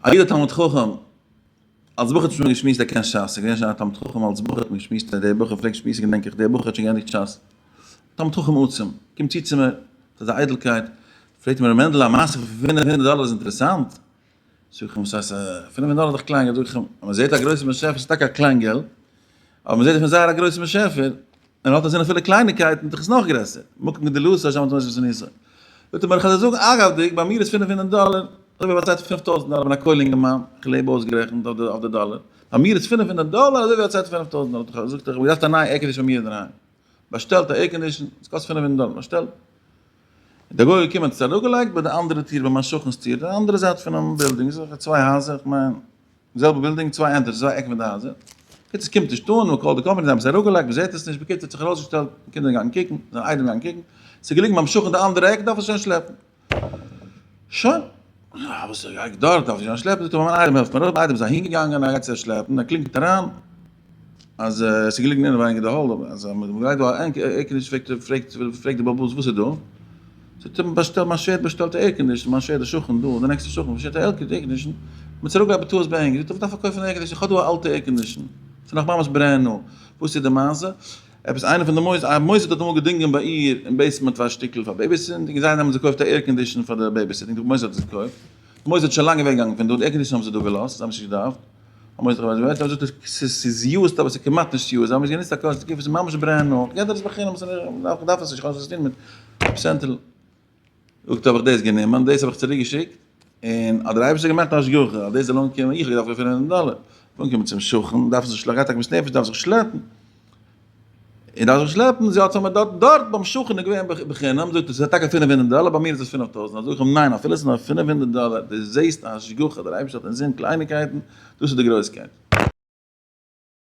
א איד א תלמיד חכם, אלס בחור האט מען שוין געשמועסט ער קען שס, איז געווען שוין א תלמיד חכם אלס בחור האט מען געשמועסט דער בחור פלעגט שמועסן געדענק איך דער בחור האט שוין געענדיגט שס, תלמיד חכם עצום, קומט צו צו מיר מיט אזא איידלקייט, פרעגט מיר ר' מענדל א מעשה פון 500 דאלער איז אינטערעסאנט? זאג איך אים וואס הייסט 500 דאלער איז דאך קליין געלט, זאג איך אים אז מען זעט א גרויסן באשעפער ס'איז טאקע א קליין געלט, אבער מען זעט דערפון זייער א גרויסן באשעפער, און האט אינזין אפילו קלייניקייטן איז דאך עס נאך גרעסער, מקום גדולתו שם תמות ושנאתו. זאגט ער מיר איך וועל דיר זאגן אגב'דיג, ביי מיר איז 500 דאלער, אזוי ווי ביי צייט 5000 דאלער, כ'בין א כולל אינגערמאן, איך לעב אויסגערעכנט אויף די דאלער, ביי מיר איז 500 דאלער אזוי ווי א צייט 5000 דאלער, זאגט ער איך האב געדארפט א נייע עירקאנדישן ביי מיר אינדערהיים, באשטעלט א עירקאנדישן, עס קאסט 500 דאלער, באשטעלט, דער גוי איז געקומען האט עס אראפגעלייגט ביי די אנדערע טיר, ביי מיין שכן'ס טיר, די אנדערע זייט פונעם בילדינג, עס איז צוויי הייזער, איך מיין די זעלבע בילדינג, צוויי entrance, צוויי עקן פון די הייזער. קיצור עס קומט נישט אן, מען call ט די קאמפאני, זיי האבן עס אראפגעלייגט, מען זעט עס נישט, בקיצור האט זיך ארויסגעשטעלט, די קינדער גייען קוקן, זיין איידעם גייען קוקן, עס איז געליגן ביים שכן די אנדערע עק, דארף עס שוין שלעפן. שוין. וואס איך גיי דארט דארף איך שוין שלעפן, זאגט ער מיין איידעם העלפט מיר ארויס, מיין איידעם איז אהינגעגאנגען, ער גייט צו שלעפן, ער קלינגט אריין, אז עס איז געליגן אינעווייניג אין די hall, אז מען גייט דא א air condition, פרעגט פרעגט די בעל הבית וואס איז דא? זאגט ער מען באשטעלט, מיין שווער האט באשטעלט א air condition, מיין שווער דער שכן דא, דער נעקסטער שכן באשטעלט א air condition, מען האט עס אראפגעלייגט בטעות ביי אים, זאגט ער וואס דארף איך קויפן א air condition, איך האב דא א אלטע air condition, ס'איז נאך ממש brand new, וואס איז די מעשה? עפעס איינער פון די מוסד, א מוסד האט אמאל געדינגען ביי איר אין basement פאר א שטיקל פאר babysitting, און זיי האבן געקויפט א air condition פאר די babysitting, די מוסד האט עס געקויפט, די מוסד איז שוין לאנג אוועק געגאנגען פון דא, די air condition האבן זיי דא געלאזט, זיי האבן עס נישט געדארפט. האבן זיי געזאגט ס'איז used אבער ס'איז כמעט נישט used, זיי האבן עס גענוצט א קורצע תקופה, ס'איז ממש brand new, כ'געב דיר עס בחינם, איך דארף עס נישט, איך האב נישט וואס צו טון מיט עפעס צענטל. זאגט האב איך דאס גענומען, דאס האב איך צוריק געשיקט, און האט דער אייבערשטער געמאכט א השגחה אז דאס זאל אנקומען, איך האב געדארפט 500 דאלער, אנקומען צום שכן, דארף זיך שלעפן, גייט עגמת נפש, דארף זיך שלעפן. און דארף זיך שלעפן, זי האט פאר מיר דארט, דארט ביים שכן איז געווען בחינם, זאגט ער, ס'איז טאקע 500 דאלער, ביי מיר איז עס 5000, זאג איך אים, ניין, אפילו ס'איז נאר 500 דאלער, דו זעסט א השגחה, דער אייבערשטער האט אינזין קלייניקייטן, דאס איז די גרויסקייט.